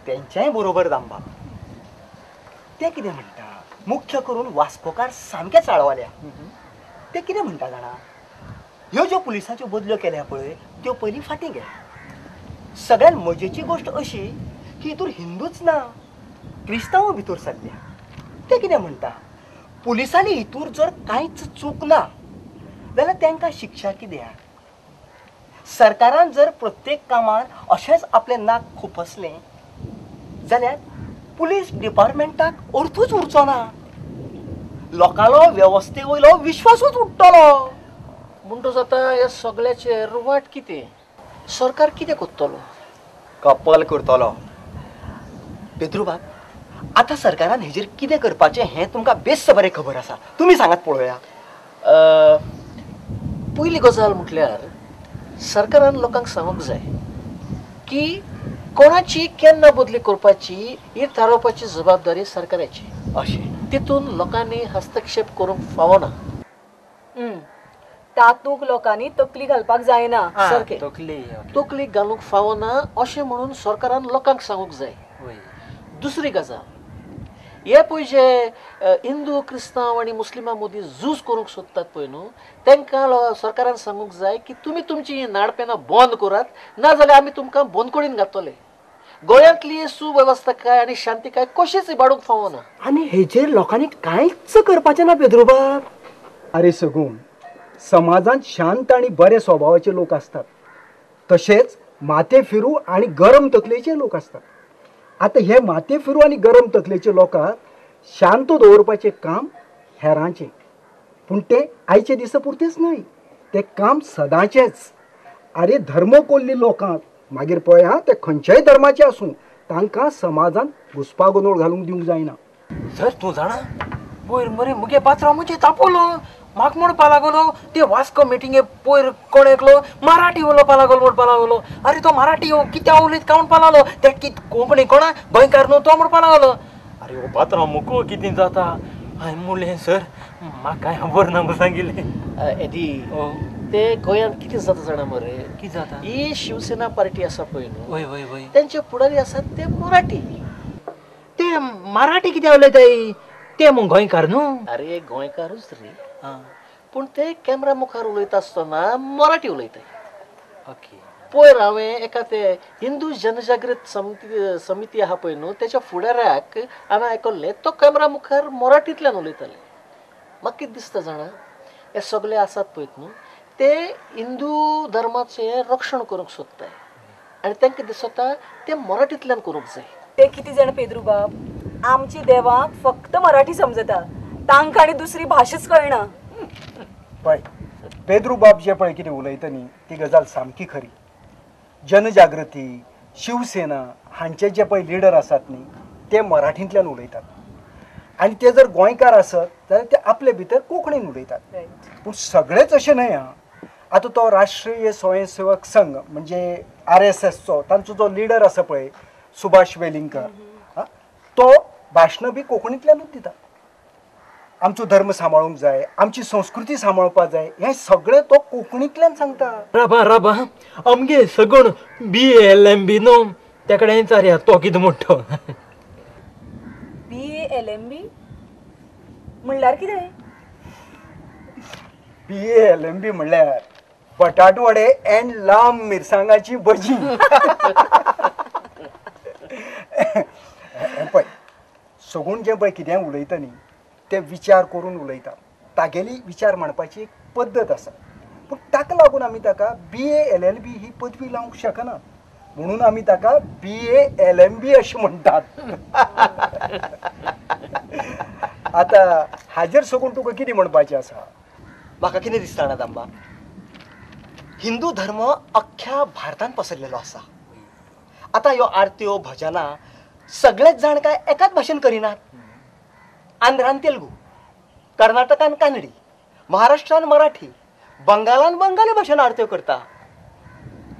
तेंच्याय बरोबर दामबा ते कितें म्हणटा, मुख्य करून वास्कोकार सामके चाळवल्या. ते कितें म्हणटा जाणा, ह्यो ज्यो पुलिसांच्यो बदल्यो केल्या पळय त्यो पयलीं फाटीं घे. सगळ्यात मजेची गोश्ट अशी की हितूर हिंदूच ना, क्रिस्तांव भितर सरल्या. ते कितें म्हणटा, पुलिसांनी हितूर जर कांयच चूक ना जाल्यार तांकां शिक्षा कित्याक? सरकारान जर प्रत्येक कामान अशेंच आपलें नाक खुपसलें जाल्यार पुलीस डिपार्टमेंटाक अर्थूच उरचो ना, लोकांलो वेवस्थे वयलो विश्वासूच उडटलो. म्हणटच आतां ह्या सगळ्याचेर वाट कितें? सरकार कितें करतलो? कपल करतलो. पेद्रूबाब, आतां सरकारान हेजेर कितें करपाचें हें तुमकां बेस बरें खबर आसा, तुमी सांगात पळोवया. पयली गजाल म्हटल्यार सरकारान लोकांक सांगूंक जाय की कोणाची केन्ना बदली करपाची ही थारोवपाची जबाबदारी सरकाराची. अशें तितून लोकांनी हस्तक्षेप करूंक फावना. तातूंत लोकांनी तकली घालपाक जायना. सारकें, तकली घालूंक फावना अशें म्हणून सरकारान लोकांक सांगूंक जाय. दुसरी गजाल, हे पळय जे हिंदू क्रिस्तांव आनी मुस्लिमां मदीं झूज करूंक सोदतात पळय न्हू, तांकां सरकारान सांगूंक जाय की तुमी तुमची नाडपेनां बंद करात, ना जाल्यार आमी तुमकां बंदखणीन घातले. गोंयांतली सुवेवस्था आनी शांतिकाय कशीच इबाडूंक फावना. आनी हेजेर लोकांनी कांयच करपाचें ना पेद्रूबाब. अरे सगून, समाजांत शांत आनी बरे स्वभावाचे लोक आसतात, तशेंच माथे फिरू आनी गरम तकलेचे लोक आसतात. आतां हे माथे फिरू आनी गरम तकलेचे लोकांक शांत दवरपाचें काम हेरांचें, पूण तें आयचे दिसा पुरतेंच न्हय, तें काम सदांचेंच. आरे धर्म कोल्ली लोकांक मागीर पळय हा, ते खंयच्याय धर्माचे आसूं, तांकां समाजांत घुस्पागोंदळ घालूंक दिवंक जायना. सर तूं जाणा पयर मरे मुगे पात्रांव म्हणजे तापोलो, म्हाका म्हणपा लागलो ते वास्को मिटिंगे पयर कोण एकलो मराठी उलोवपा लागलो म्हणपा लागलो. अरे तो मराठी कित्याक उलयत काय म्हणपा लागलो, ते कित कोंकणी कोणा गोंयकार न्हू तो म्हणपा लागलो. अरे हो पात्रांव मुको कितें जाता. हांवें म्हणलें सर म्हाका कांय खबर ना म्हूण सांगिल्लें. एदी ते गोंयांत कितें जाता जाणा मरे, कितें जाता? ही शिवसेना पार्टी आसा पळय न्हू, वय वय वय, तेंचे फुडारी आसात ते मराठी. ते मराठी कित्याक उलयताय? ते मग गोंयकार न्हू? अरे गोंयकारूच रे, पूण ते कॅमेरा मुखार उलयता आसतना मराठी उलयताय. ओके, पयर हांवें एका ते हिंदू जनजागृत समिती आहा पळय न्हू, तेच्या फुडाऱ्याक हांवें आयकल्लें, तो कॅमेरा मुखार मराठींतल्यान उलयताले. म्हाका कितें दिसता जाणा, हे सगळे आसात पळयत न्हू ते हिंदू धर्माचें रक्षण करूंक सोदताय आनी तांकां दिसता ते मराठींतल्यान करूंक जाय. ते कितें जाण पेद्रूबाब, आमची देवाक फक्त मराठी समजता, तांकां आनी दुसरी भाशेच कळना. पळय पेद्रूबाब जे पळय कितें उलयता न्ही ती गजाल सामकी खरी. जनजागृती, शिवसेना हांचे जे पळय लिडर आसात न्ही ते मराठींतल्यान उलयतात, आनी ते जर गोंयकार आसत जाल्यार ते आपले भितर कोंकणीन उलयतात. पूण सगळेच अशें न्हय आं. आतां तो राष्ट्रीय स्वयंसेवक संघ म्हणजे RSSचो तांचो जो लिडर आसा पळय सुभाष वेलिंगकर, तो भाशणां बी कोंकणींतल्यानूच दिता. आमचो धर्म सांबाळूंक जाय, आमची संस्कृती सांबाळपाक जाय, हें सगळें तो कोंकणींतल्यान सांगता. राबा राबा आमगे सगळो BALMB न्हू त्या कडेन विचारया तो कितें म्हणटा. BALMB म्हणल्यार कितें? BALMB म्हणल्यार बटाटवडे अँड लांब मिरसांगाची भजी. पळय सगूण जें पळय कितें उलयता न्ही ते विचार करून उलयता, तागेली विचार मांडपाची एक पद्दत आसा. पूण ताका लागून आमी ताका BALLB ही पदवी लावंक शकना, म्हणून आमी ताका BALMB अशें म्हणटात. आतां हाजेर सगूण तुका कितें म्हणपाचें आसा? म्हाका कितें दिसता जाणा दामबा, हिंदू धर्म अख्ख्या भारतांत पसरलेलो आसा. आतां ह्यो आरत्यो भजनां सगळेच जाण काय एकाच भाशेन करिनात. आंध्रान तेलुगू, कर्नाटकान कानडी, महाराष्ट्रान मराठी, बंगालान बंगाली भाशेन आरत्यो करता.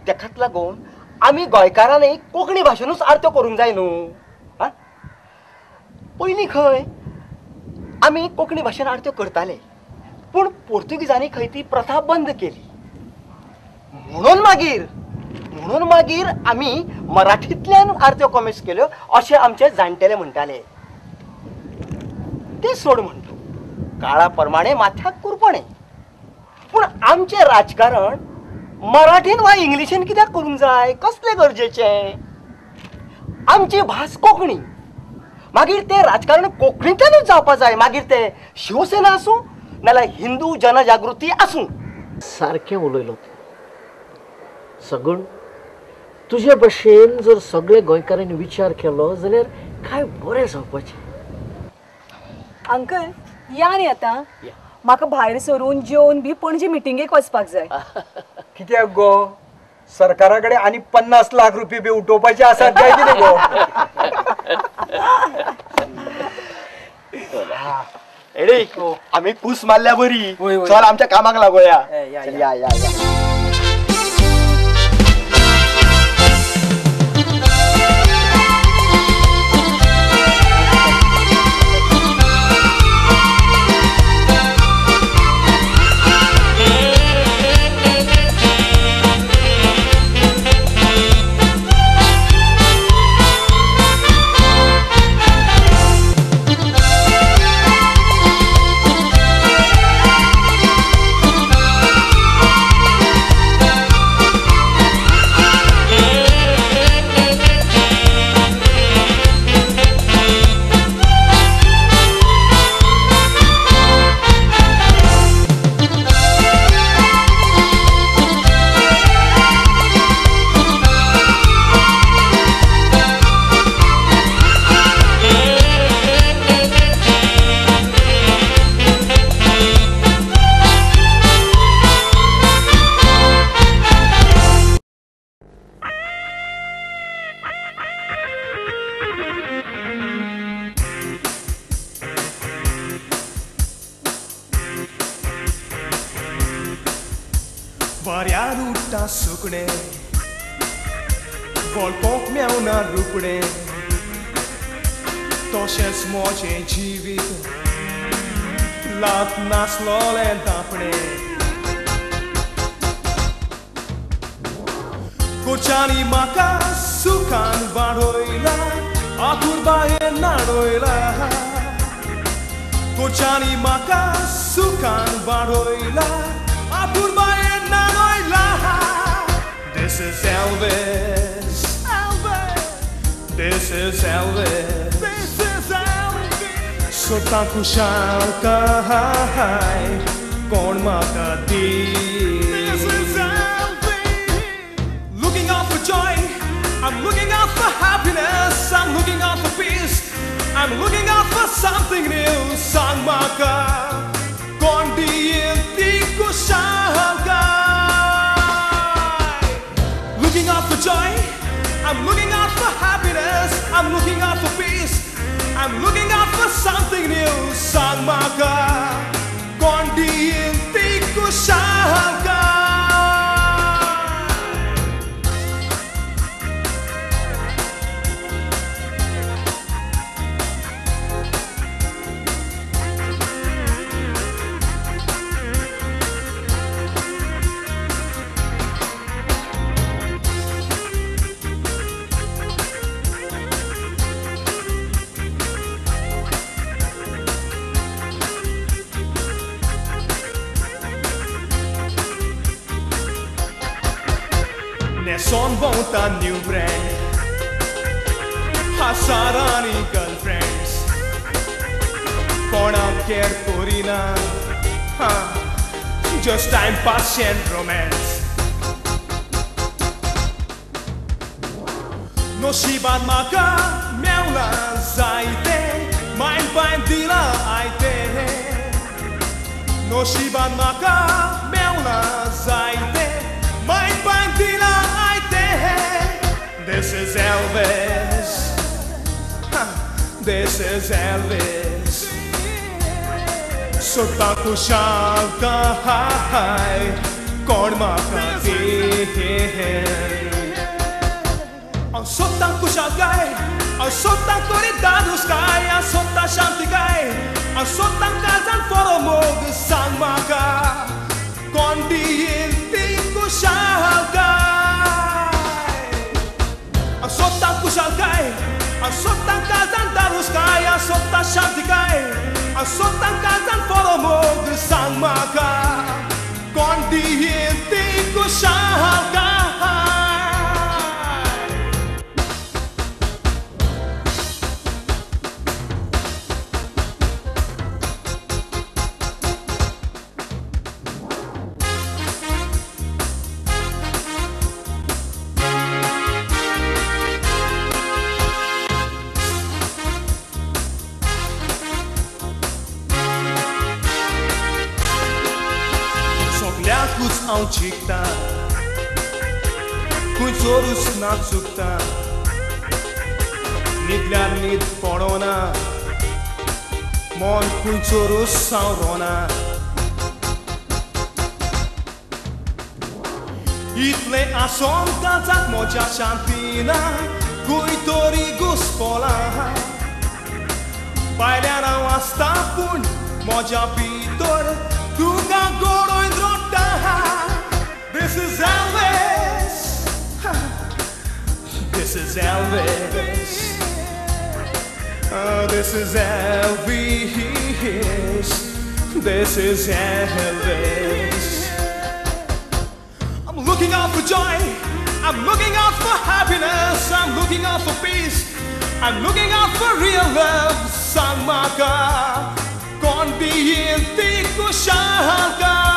तेकाच लागून आमी गोंयकारांनी कोंकणी भाशेनूच आरत्यो करूंक जाय न्हू. आं, पयलीं खंय आमी कोंकणी भाशेन आरत्यो करताले, पूण पोर्तुगीजांनी खंय ती प्रथा बंद केली. म्हणून मागीर आमी मराठींतल्यान आरत्यो कॉमेस केल्यो अशें आमचे जाणटेले म्हणटाले. ते सोड म्हणतो, काळा प्रमाणे माथ्याक कुरपणे. पूण आमचें राजकारण मराठीन वा इंग्लिशीन कित्याक करूंक जाय? कसलें गरजेचें? आमची भास कोंकणी, मागीर तें राजकारण कोंकणींतल्यानूच जावपा जाय. मागीर तें शिवसेना आसूं नाल्यार हिंदू जनजागृती आसूं. सारकें उलयलो तूं सगूण. तुजे भशेन जर सगळे गोंयकारांनी विचार केलो जाल्यार काय बरें जावपाचें. अंकल या न्ही आतां, म्हाका भायर सरून जेवन बी पणजे मिटिंगेक वचपाक जाय. कित्याक गो? सरकारा कडेन आनी 50 लाख रुपये बी उठोवपाचे आसात काय कितें गो? एडी आमी कूस मारल्या बरी, चल आमच्या कामाक लागोया. या या. वाऱ्यार उडटा सुकणें, वळपोक मेवना रुपडें, तशेंच म्हजें जिवीत लात नासलोलें दापणें. कोचांनी म्हाका सुखान वाडयला, आपुरबायेन न्हाणयला. कोचांनी म्हाका सुखान वाडयला, आपुरबायेन. This is Elvis. Elvis. This is Elvis. This is Elvis. Sota खुशालकाय कोण म्हाका दी. This is Elvis. Looking out for joy, I'm looking out for happiness, I'm looking out for peace, I'm looking out for something new. सांग म्हाका कोण दियल ती खुशालकाय. Looking out for joy, I'm looking out for happiness, I'm looking out for peace, I'm looking out for something new. सांग म्हाका कोण दियल ती खुशालकाय. Son भोंवता न्यू ब्रँड, हजारांनी गर्लफ्रेंड्स, कोणाक केअर करिना, just time pass and romance. नशिबान म्हाका मेवलां जायतें, मायन पायन दिलां आयतें. नशिबान म्हाका मेवलां जायतें, मायन पायन दिलां. This is Elvis. This is Elvis. Sota खुशालकाय कोण म्हाका दी. हांव सोदता खुशालकाय, हांव सोदता करी दादूसकाय, हांव सोदता शांतिकाय, हांव सोदता काळजान बरो मोग. सांग म्हाका कोण दियल ती खुशालकाय. कुशालकाय. हांव सोदतां कुशालकाय, हांव सोदतां काळजान दारुस्काय, हांव सोदतां शांतिकाय, हांव सोदतां काळजान बरो मोग. सांग म्हाका कोण दियेन ती कुशालकाय. हांव जिखतां खंयसरूच ना चुकता, न्हिदल्यार न्हीद पडना, मन खंयसरूच सावरना. इतलें आसोन काळजाक म्हज्या शांती ना, खंय तरी घुसपलां. भायल्यान हांव आसता पूण म्हज्या भितर तुका गोडोवन रडटा. This is Elvis. This is Elvis. Oh, this is Elvis. This is Elvis. I'm looking out for joy. I'm looking out for happiness. I'm looking out for peace. I'm looking out for real love. Sang म्हाका कोण दियेन ती कुशालकाय.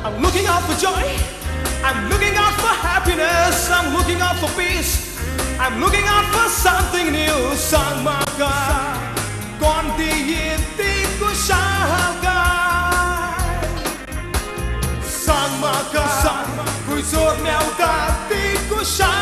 I'm looking out for joy. I'm looking out for happiness. I'm looking out for peace. I'm looking out for something new. Sang म्हाका कोण दियेन ती कुशालकाय. Sang म्हाका खंयसर मेवता ती कुशालकाय.